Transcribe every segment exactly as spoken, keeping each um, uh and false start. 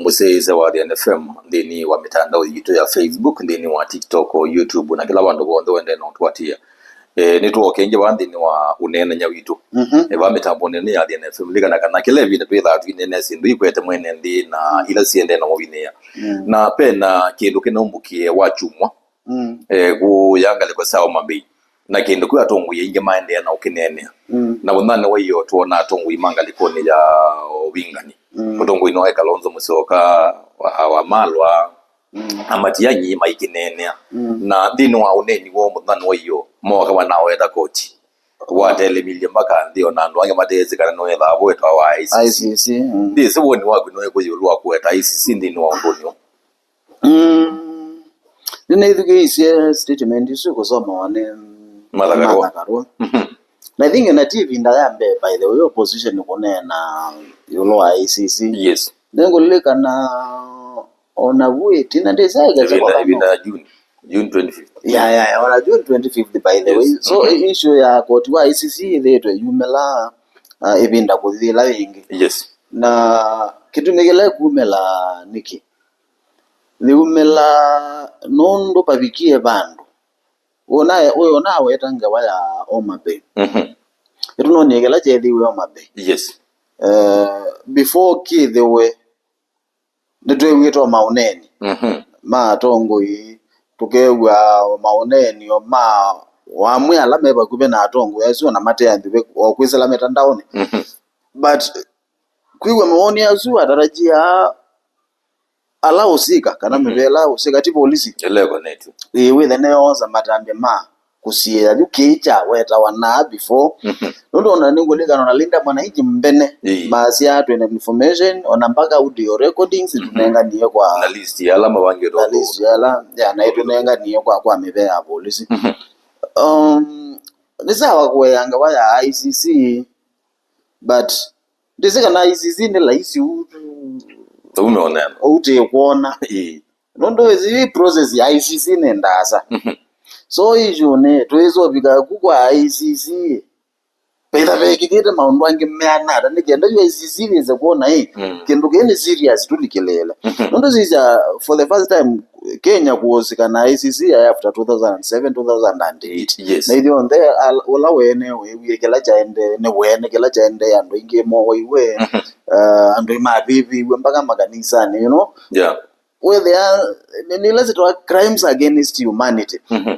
mũsyaĩĩsya wa Athiani F M nthĩnĩ wa mĩtandao yitũ ya Facebook, nthĩnĩ wa TikTok, YouTube, na kĩla vandũ vonthe ũendee na ũtũatĩĩa. Eh, nĩtwooka ĩngĩ vaa nthĩnĩ wa ũneenany'a witũ. Mhm. Eh, vaa mĩtambonĩ ĩno ya Athiani F M, lilikana kana kĩla ĩvinda twĩthaa twineenea syĩndũ ikwete mwene nthĩ na ila siendee na ũvinĩĩa. Mm. Na pena kĩndũ kĩnaumbũkie wa kyumwa, mm, eh, kũya ngalĩko sya Homa Bay. Na kĩndũ kĩu atongoi aingĩ maendeea na ũkĩneenea. Mm. Na mũthenyanĩ wa ĩyoo, twona atongoi ma ngalĩkonĩ ya ũvingani. Mm. Mũtongoi nĩwe Kalonzo Musyoka, wa, Wamalwa, mm, na Matiang'i maikĩneenea. Mm. Na nthĩnĩ wa ũneeni woo mũthenyanĩ wa ĩyoo, mooka manaweta koti. Watelemilye mpaka nthĩ, ona andũ angĩ mateesĩ kana nĩwethaa vo wetwa wa I C C. I C C, mm. Ndĩsĩ woni waku nĩwĩkũ ĩũlũ wa kũweta I C C nthĩnĩ wa ũndũnĩ ũũ? Mm. Nĩnĩthukĩĩsye statement isu ĩkũsomawa nĩ Martha Karua. Martha Karua. Mhm. Na I think na ti ĩvinda ya mbee, by the way, opposition kũneena ĩũlũ wa I C C. Yes. Nĩngũlilikana ona vu ĩtina ndĩsyaĩkasya ĩvinda, ĩvinda ya June, June twenty-fifth. Ya, ya, ya, ona June twenty-fifth, by the way. Yes. So, mhm, issue ya koti wa I C C ĩthĩĩtwe yumĩla, uh, ĩvinda kũthi ĩla yĩngĩ. Yes. Na kĩtumi kĩla ĩkumĩla nĩkĩ? Yĩumĩla nũndũ vavikie vandũ. Ũnae-, ũyũ ũnaweta ngewa ya Homa Bay. Mhm. Nĩtũnonie kĩla kyeethĩiwe Homa Bay. Yes. Eh, before kĩthĩwe, nĩtwew'ĩte o maũneeni, mhm, ma atongoi, tũkew'a o maũneeni o ma amwe ala me vakuvĩ na atongoi asu, ona mateanthĩwe o kwĩsĩla mĩtandaonĩ. Mhm. But kwĩw'a mawoni asu atarajia ala ũsika, kana, mhm, mĩvĩa ĩla ũsika, ti polisi. Ĩla ĩkonetw'e. Ĩĩ, wĩthe nĩyoosa matambya ma kũsiĩĩa yu kĩĩ kyawetawa naa before. Mhm. Nũndũ ona nĩngũlilikana ona Linda Mwananchi mbene, ĩĩ, masya twĩna information, ona mpaka audio recordings, mhm, tũnenganie kwa, na list ya ala mavangĩtwe, na list ya ala, ya, na ĩtũnenganie kwa, kwa mĩvĩa ya polisi. Mhm. Um, nĩ sawa kũea ngewa ya I C C, but ndĩsĩ kana I C C nĩ laisi ũu tu. Ũu nĩ ũneena. Ũu tĩ kwona. Ĩĩ. Nũndũ ĩsi process ya I C C nĩ ndaasa. Mhm. So issue nĩ, twĩsovika ku kwa I C C, vetha vekĩkĩte maũndũ angĩ meana ata, nĩ kenda yu I C C yĩse kwona, ĩ, mm, kĩndũ kĩĩ nĩ serious tũlikĩlĩĩle. Mhm. Nũndũ sisya, for the first time, Kenya kũũsĩka na I C C yaĩ after two thousand and seven, two thousand and eight. Yes. Na ithyonthe al-, ũla wene wĩwie kĩla kyaendee, nĩ wene kĩla kyaendee, andũ aingĩ mowaiwe, mhm, uh, andũ mavĩvĩiwe mpaka makanisanĩ, you know? Yeah. Wĩthĩa, nĩ, nĩ ila sitawa crimes against humanity. Mhm.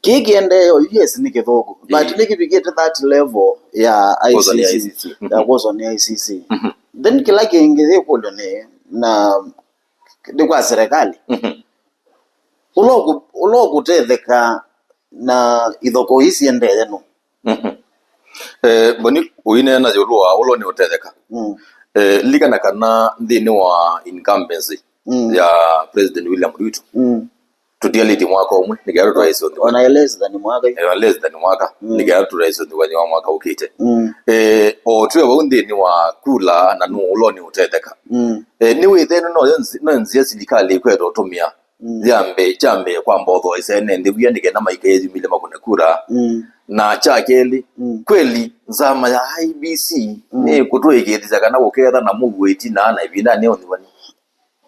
Kĩĩ kĩendee, yes, nĩ kĩthũku, but, ĩĩ, nĩkĩvikĩte that level ya kwoswa nĩ I C C, I C C. Ya, mhm, kwoswa nĩ I C C. Mhm. Then kĩla kĩngĩ yĩkũlyo nĩ, na nĩ kwa serikali. Mhm. Ũla ũkũ-, ũla ũkũtetheka na ithokoo ii siendee nũ? Mhm. Eh, Mboni, ũineena ĩũlũ wa ũla nĩ ũtetheka. Mm. Eh, lilikana kana nthĩnĩ wa incumbency, mm, ya President William Ruto, mm, tũtialĩtye mwaka ũmwe, nĩ kenda tũtaĩsye ũnthĩw'anĩ. Ona less than mwaka. Eh, less than mwaka, mm, nĩ kenda tũtaĩsye ũnthĩw'anĩ wa mwaka ũkĩte. Mm. Eh, o twĩ vau nthĩnĩ wa kula na nũũ ũla nĩ ũtetheka. Mm. Eh, nĩwĩthĩe ĩno noyo nzi-, no nzĩa silikalĩ ĩkwete ũtũmĩa. Mm. Yambe, kya mbee kwamba ũthoesya ene nthĩ wia nĩ kenda maikaĩyumĩlya makũne kura. Mm. Na kya kelĩ, mm, kweli nzama ya I E B C, mm, nĩ kũtũĩkĩĩthĩsya kana kũketha na mũuo ĩtina na ĩvindanĩ ya ũnthĩw'anĩ?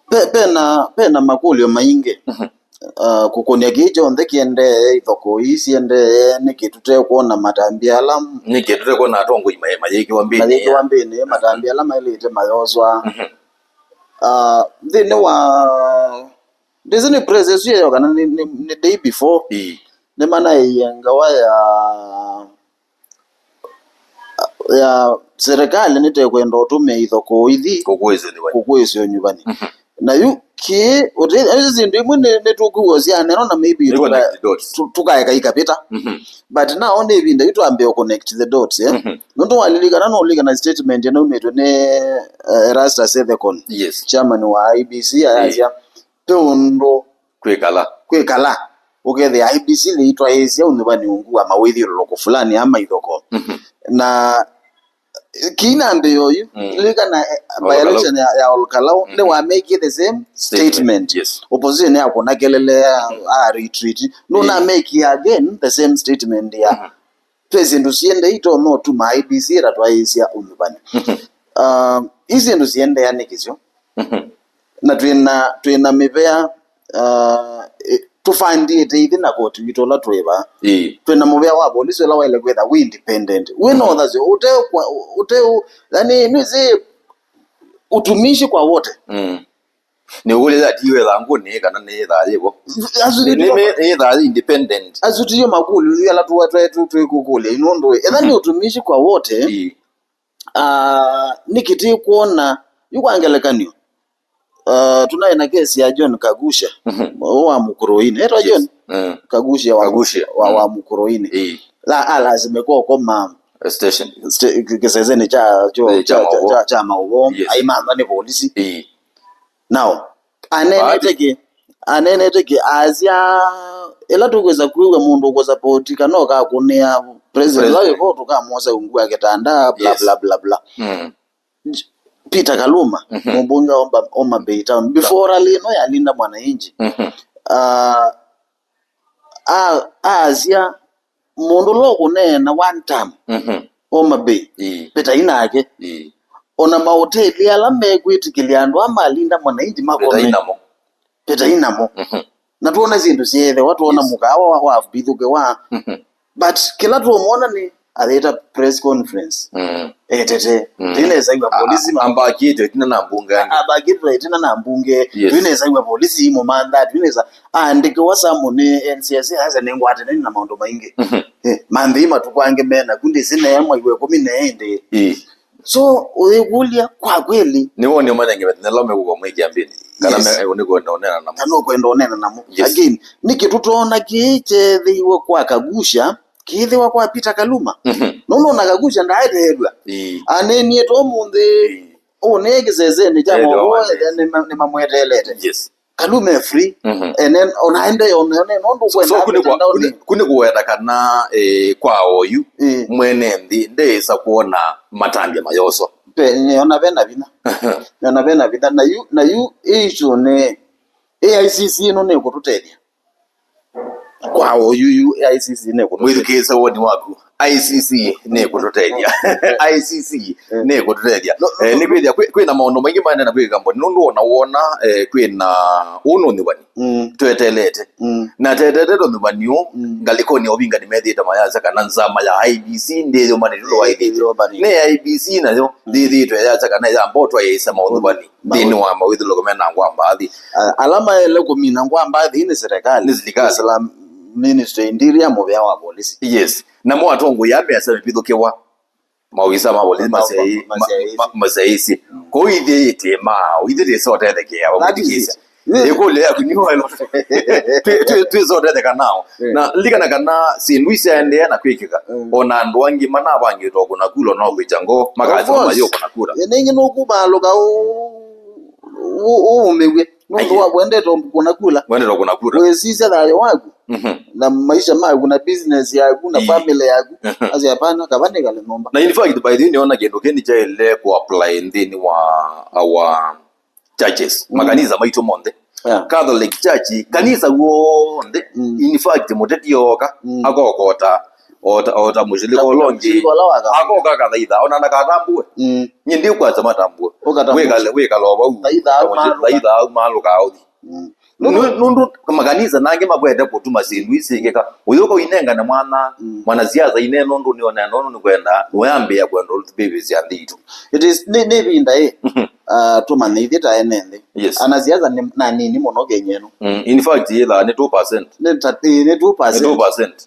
Pe-, pena, pena makũlyo maingĩ. Mhm. Uh, kũkũnĩa kĩĩ kyonthe kĩendee, ithokoo ii siendee, nĩkĩ tũtekwona matambya ala, nĩkĩ tũtekwona atongoi ma-, mayĩkĩwa mbĩnĩ, mayĩkĩwa mbĩnĩ, matambya ala maĩlĩte mayoswa. Mhm. Uh, nthĩnĩ wa, ndĩsĩ nĩ press ĩsu ĩyo kana nĩ, nĩ, nĩ day before, ĩĩ, nĩmanaĩie ngewa ya, ya serikali nĩtekwenda ũtũmĩa ithokoo ithi kũkũĩsya ũnyuvani. Kũkũĩsya ũnyuvani. Mhm. Na yu kĩĩ, ũte-, ĩsu syĩndũ imwe nĩ, nĩtũkwĩw'a syanenwa na maybe nĩ tũka-, connect dots. Tu-, tũkaeka ikavĩta. Mhm. But now nĩ ĩvinda yu twambĩe connect the dots, eh? Mhm. Nũndũ walilikana, nũlilikana statement ĩno yaumĩtwe nĩ, eh, Erastus Ethekon, yes, chairman wa I E B C, ayasya, ĩĩ, ve ũndũ kwĩkala, kwĩkala ũkethĩa I E B C yĩitwaĩĩsya ũnyuvani ungu wa mawĩthyũlũlũko fulani ama ithokoo. Mhm. Na kĩinambĩĩa oyu, mm, lilikana, eh, by-election ya, ya Ol Kalou, mm-hmm, nĩwamekie the same statement. Statement, yes. Opposition yakũna kelele, a retreat. Nũnamekie again the same statement ya, mm-hmm, ve syĩndũ siendee itonya ũtuma I E B C ĩtatwaĩĩsya ũnyuvani. Mm-hmm. Uh, ii syĩndũ siendeea nĩkĩ syo? Mm-hmm. Na twĩna, twĩna mĩvea, uh, ĩ-, tũvandĩte ĩthĩ na koti witũ ũla twĩ vaa. Ĩĩ. Twĩna mũvea wa polisi ũla waĩle kwĩtha wĩ independent. Wĩ na ũthasyo, ũte kwa, ũte, yani, nĩsĩ utumishi kwa wote. Mm. Nĩ ũlĩ ya ti wetha ngũnĩ kana nĩ yetha yĩvo. Asu nĩ, nĩ, nĩ yetha independent. Asu tiyo makũlyo ala tuwa twe tu twĩkũkũlya inũndũ. Etha nĩ utumishi kwa wote. Ĩĩ. Ah, nĩkĩ tĩkwona, yu kwa ngelekany'o, ah, tũnaĩ na kesi ya John Kagusha, mhm, ũũ wa Mũkũrũinĩ. Etwa John? Yes. Mm. Kagusha wa, Kagusha, wa, mm, wa Mũkũrũinĩ. Ĩĩ. La, alazimĩka ũkoma station. Sta-, kĩ-, kĩsesenĩ kya, kya, ĩĩ, kya, kya maũvoo, kya, kya maũvoo. Yes. Aimantha nĩ polisi. Ĩĩ. Now, aneenete kĩ? Aneenete kĩ? Asya, ĩla tũkwĩsa kwĩw'a mũndũ ũkũsapoti kana ũkakũnĩa president, president, wa before tũkamwosa ungu wa kĩtanda, bla, yes, bla, bla, bla. Mm. Peter Kaluma, mhm, mũmbunge wa Homa, Homa Bay Town, before rally ĩno ya Linda Mwananchi, mhm, ah, a-, asya mũndũ ũla ũkũneena one term, mhm, Homa Bay, ĩĩ, petai nake. Ĩĩ. Ona mahoteli ala mekwĩtĩkĩlya andũ aa ma Linda Mwananchi makome, petai namo. Petai namo. Mhm. Na twona syĩndũ syeethewa, twona, yes, mũkaawa wa, wa vithũkĩwa. Mhm. But kĩla tũmwona nĩ ayĩta press conference. Mm. Etete. Mm. Twĩnesa iwa polisi ma- ambakĩte ĩtina na mbunge angĩ. Ambakĩte ĩtina na mbunge. Yes. Twĩnesa iwa polisi imũmantha, twĩnesa aandĩkĩwa summon nĩ N C S A, asa nĩ ngwatanĩo na maũndũ maingĩ. Mhm. Eh, manthĩ matukũ angĩ mena, kundi sine mwa iwe kũmi na ĩndĩ. Ĩĩ. So, ũyĩkũlya, kwa kweli, nĩ woni ũmanya nginya nĩla mekũka mwĩ kĩambĩnĩ. Kana, yes, me-, nĩkwenda ũneena namo. Kana ũkwenda ũneena namo. Yes. Again, nĩkĩ tũtoona kĩĩ kyeethĩiwe kwa Kagusha, kĩthĩwa kwa Peter Kaluma? Mhm. Nũndũ ona Kagusha ndaateelw'a. Ĩĩ. Anenie to mũnthĩ, ĩĩ, ũnĩ kĩsesenĩ kya, ethĩwa maũvoo, wandĩki, nĩ ma-, nĩmamweteelete. Yes. Kaluma e free. Mhm. And then, ona ende, ona, ona, nũndũ so, kwenda kuni kwa, mitandaoni. Kuni, kuni kũweta kana, eh, kwa oyu, eh, mwene nthĩ, ndesa kuona matambya mayoso. Pe, nĩona vena vinya. Nĩona vena vinya. Na yu, na yu, issue nĩ, A I C C ĩno nĩkũtũtethya. Kwa oyu, yu, A I C C nĩkũtũtethya. Mwĩthukĩĩse woni waku. I C C nĩkũtũtethya. I C C nĩkũtũtethya. No, no, eh, no, nĩkwĩthĩa kwĩ, kwĩna maũndũ maingĩ maendee na kwĩka mboni. Nũndũ ona wona, eh, kwĩna ũnũnĩwani, mm, twetelete. Mm. Na tetete tũnũnĩwani ũũ, mm, ngalĩkonĩ ya ũvingani methĩĩte mayasya kana nzama ya I E B C ndĩyũmbanĩtye ũndũ waĩlĩte. Ndĩyũmbanĩtye. Nĩ I E B C nayo, mm, yĩthĩĩtwe yasya kana yamba ũtwaĩĩsya maũnũnĩwani. Mm. Nthĩnĩ wa mawĩthũlũko mena ngwa mbathi. A-, ala maĩle kũmina ngwa mbathi nĩ serikali. Nĩ serikali. Islam Ministry, Interior, mũvea wa polisi. Yes. Namo atongoi aa measya mĩvithũkĩwa. Mawisa ma polisi ma-, masyaĩ-, ma-, masyaĩĩsye. Ma-, masyaĩĩsye. Mm. Kũu ithyĩ ĩtĩ maa, ithyĩ twĩsa ũtethekeawa. That is it. Ĩkũlyo yaku nĩ waĩlo. Twĩ-, twĩ-, twĩsa ũtetheka nao. Eh. Na lilikana kana syĩndũ isyaendeea na kwĩkĩka. Mm. Ona andũ angĩ manavangĩtwe kũna kula no kwĩkya ngoo, makasema mayũkũna kula. Of course. Ĩnĩ ĩngĩ nũkũmaalũka ũ-, ũ-, ũũmĩw'e. Nũndũ wa wendete kũna kula. Wendete kũna kula. Wĩsisya thayũ waku. Mhm. Na maisha maku, na business yaku, na, ii, family yaku. Mhm. Asya, "Hapana, kava nĩkale nyũmba." Na in fact, by the way, nĩona kĩndũ kĩĩ nĩkyaĩle kũ-apply nthĩnĩ wa our churches, mm, makanisa maitũ monthe. Yeah. Catholic Church, kanisa w'onthe. Mm. In fact, mũteti ooka, mm, akokota, ota, ota mũshirika ũla ũngĩ. Mũshirika ũla wa kawaida. Akoka akathaitha, ona ndakatambũe. Mm. Nyie ndikwasya matambũe. Ũkatambũe. Wĩkale, wĩkala o vau. Thaitha au, ta mũshi-, malũka. Thaitha au malũka ũthi. Mm. Nũ-, nũndũ makanisa nangĩ makwete kũtuma syĩndũ ii syĩkĩka. Ũyũka ũinengane mwana, mm, mwanasiasa ine nũndũ nĩonea nũndũ nĩkwenda, nĩwambĩĩa kwenda ũtũvĩvĩsya nthĩ itũ. It is, nĩ, nĩ ĩvinda ĩ, mhm, ah, tũmanye ithyĩ ta ene nthĩ. Yes. Anasiasa nĩ, na nini mũno Kenya ĩno. Mm, in fact, yĩthaa nĩ two percent. Nĩ ta, ĩ, nĩ two percent. Nĩ two percent.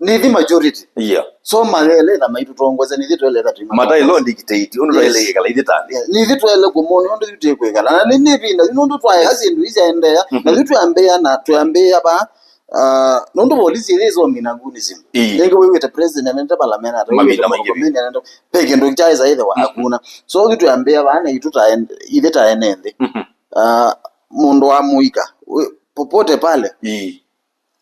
Nĩ ithyĩ majority. Yeah. So mayeletha maitũtongoesya, nĩ ithyĩ tweletha tũima. Mataĩlo dictate, ũndũ, yes, twaĩle kwĩkala ithyĩ ta nthĩ. Yeah, nĩ ithyĩ twaĩle kũmoni ũndũ yu twĩkwĩkala. Na nĩ, nĩ ĩvinda yu nũndũ twaeka syĩndũ ii syaendeea, na, mhm, yu twambĩĩa na, twambĩĩa vaa, ah, nũndũ polisi ĩthĩ ĩsomina nguni simu. Ii. Ĩngĩ wĩw'ĩte president anende parliament, ata mamina wĩw'ĩte maingĩ mũndũ biũ. Kũmini anende, pe kĩndũ kyaĩsa ĩthĩwa, mhm, hakuna. So yu twambĩĩa vaa na itũ ta en-, ithyĩ ta ene nthĩ. Mhm. Ah, mũndũ wa mũika, wĩ, popote pale. Ii.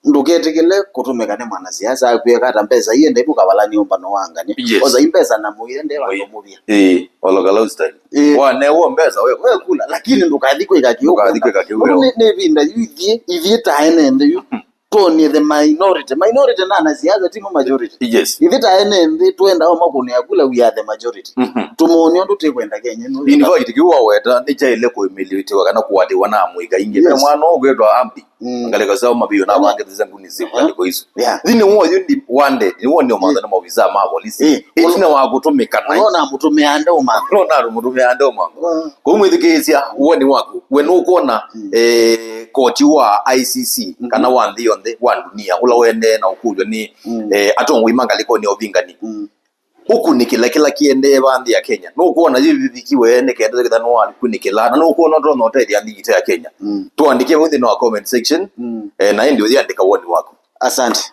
Ndũketĩkĩle kũtũmĩka nĩ mwanasiasa akwĩka ata mbesa iende mũkavalanie ũmbano wa ngania. Yes. Osa i mbesa na mũie nde vandũ mũvya. Ĩĩ, oloka lifestyle. Ĩĩ. Wanewa mbesa we, we kula, lakini ndũkathi kwĩka kĩu. Ndũkathi kwĩka kĩu. Ũndũ nĩ, nĩ ĩvinda yu ithyĩ, ithyĩ ta ene nthĩ yu. Mhm. Twonie the minority. Minority na anasiasa ti mo majority. Yes. Ithe ta ene nthĩ twenda o makũnĩa kula, we are the majority. Mhm. Tũmone ũndũ tĩkwenda Kenya ĩno. In fact, kĩu waweta nĩ kyaĩle kũĩmĩlĩtĩwa kana kũatĩwa na amũika ingĩ. Yes. Ve mwana ũkwĩtwa Ambi. Mm. Ngalĩko syao mabiũ na Amen. Vangĩthĩsya nguni syĩu Yeah. ngalĩko isu. Yeah. Thĩnĩ wa yu ndi one day, nĩ woni ũmantha nĩ maovisa ma polisi. Eh, ĩtina wa kũtũmĩka naĩ. Ũnona mũtũmĩa ndeũmantha. Ũnona mũtũmĩa ndeũmantha. Wow. Kũu mwĩthukĩĩsya woni waku, we nũkwona Mm. eh, koti wa I C C Mhm. kana wa nthĩ yonthe wa dunia ũla ũendee na ũkũlw'a nĩ Mm. eh, atongoi ma ngalĩkonĩ ya ũvingani. Mm. Ũkunĩkĩla kĩla kĩendee va nthĩ ya Kenya. Nũkwona yĩvivikiwe nĩ kenda kĩtha nĩwakunĩkĩla, na nũkwona ũtonya ũtethya nthĩ yitũ ya Kenya. Mm. Tũandĩke vau nthĩnĩ wa comment section, Mm. eh, na ĩndĩ ũyĩandĩka woni waku. Asante.